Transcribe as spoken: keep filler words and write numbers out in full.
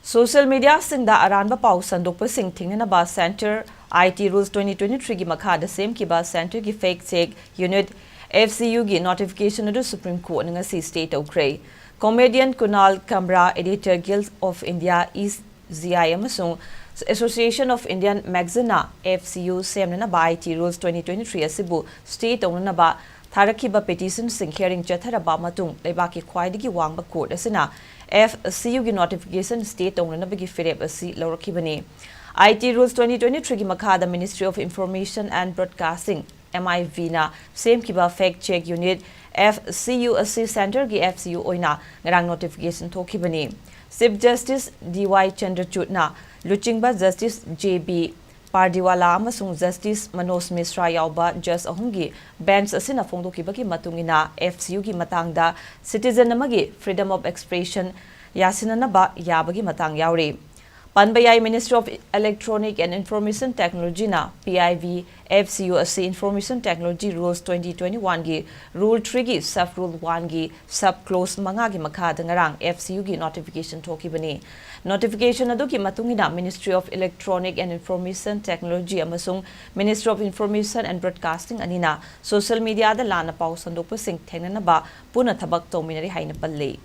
Social mediaꯁꯤꯡꯗ ꯑꯔꯥꯟꯕ ꯄꯥꯎ ꯁꯟꯗꯣꯛꯄꯁꯤꯡ ꯊꯤꯡꯅꯅꯕ Centre I T Rules twenty twenty-threeꯒꯤ ꯃꯈꯥꯗ ꯁꯦꯝꯈꯤꯕ Centreꯒꯤ Fact Check Unit, F C Uꯒꯤ notification ꯑꯗꯨ Supreme Courtꯅ ꯉꯁꯤ stay ꯇꯧꯈ꯭ꯔꯦ꯫ Comedian Kunal Kamra, Editor Guild of India, E G I, ꯑꯃꯁꯨꯡ Association of Indian Magazineꯅ F C U ꯁꯦꯝꯅꯅꯕ I T Rules twenty twenty-three ꯑꯁꯤꯕꯨ stay ꯇꯧꯅꯅꯕ ꯊꯥꯔꯛꯈꯤꯕ petitionꯁꯤꯡ hearing ꯆꯠꯊꯔꯕ ꯃꯇꯨꯡ, ꯂꯩꯕꯥꯛꯀꯤ ꯈ꯭ꯋꯥꯏꯗꯒꯤ ꯋꯥꯡꯕ court ꯑꯁꯤꯅ F C Uꯒꯤ notification stay ꯇꯧꯅꯅꯕꯒꯤ ꯐꯤꯔꯦꯞ ꯑꯁꯤ ꯂꯧꯔꯛꯈꯤꯕꯅꯤ꯫ I T Rules twenty twenty-threeꯒꯤ ꯃꯈꯥꯗ Ministry of Information and Broadcasting, M I Bꯅ ꯁꯦꯝꯈꯤꯕ Fact Check Unit, F C U ꯑꯁꯤ Centreꯒꯤ F C U ꯑꯣꯏꯅ ꯉꯔꯥꯡ notification ꯊꯣꯛꯈꯤꯕꯅꯤ꯫ Chief Justice D Y Chandrachudꯅ ꯂꯨꯆꯤꯡꯕ Justice J B Pardiwala ꯑꯃꯁꯨꯡ Justice Manoj Mishra ꯌꯥꯎꯕ judge ꯑꯍꯨꯝꯒꯤ bench ꯑꯁꯤꯅ ꯐꯣꯡꯗꯣꯛꯈꯤꯕꯒꯤ ꯃꯇꯨꯡ ꯏꯟꯅ, F C Uꯒꯤ ꯃꯇꯥꯡꯗ citizen ꯑꯃꯒꯤ freedom of expression ꯌꯥꯁꯤꯟꯅꯅꯕ ꯌꯥꯕꯒꯤ ꯃꯇꯥꯡ ꯌꯥꯎꯔꯤ꯫ ꯄꯟꯕ ꯌꯥꯏ, Ministry of Electronic and Information Technologyꯅ P I V F C U ꯑꯁꯤ Information Technology Rules twenty twenty-oneꯒꯤ Rule threeꯒꯤ sub rule oneꯒꯤ sub clause ꯃꯉꯥꯒꯤ ꯃꯈꯥꯗ ꯉꯔꯥꯡ F C Uꯒꯤ notification ꯊꯣꯛꯈꯤꯕꯅꯤ꯫ Notification ꯑꯗꯨꯒꯤ ꯃꯇꯨꯡ ꯏꯟꯅ, Ministry of Electronic and Information Technology ꯑꯃꯁꯨꯡ Ministry of Information and Broadcasting ꯑꯅꯤꯅ social mediaꯗ ꯂꯥꯟꯅ ꯄꯥꯎ ꯁꯟꯗꯣꯛꯄꯁꯤꯡ ꯊꯦꯡꯅꯅꯕ ꯄꯨꯟꯅ ꯊꯕꯛ ꯇꯧꯃꯤꯟꯅꯔꯤ ꯍꯥꯏꯅ ꯄꯜꯂꯤ꯫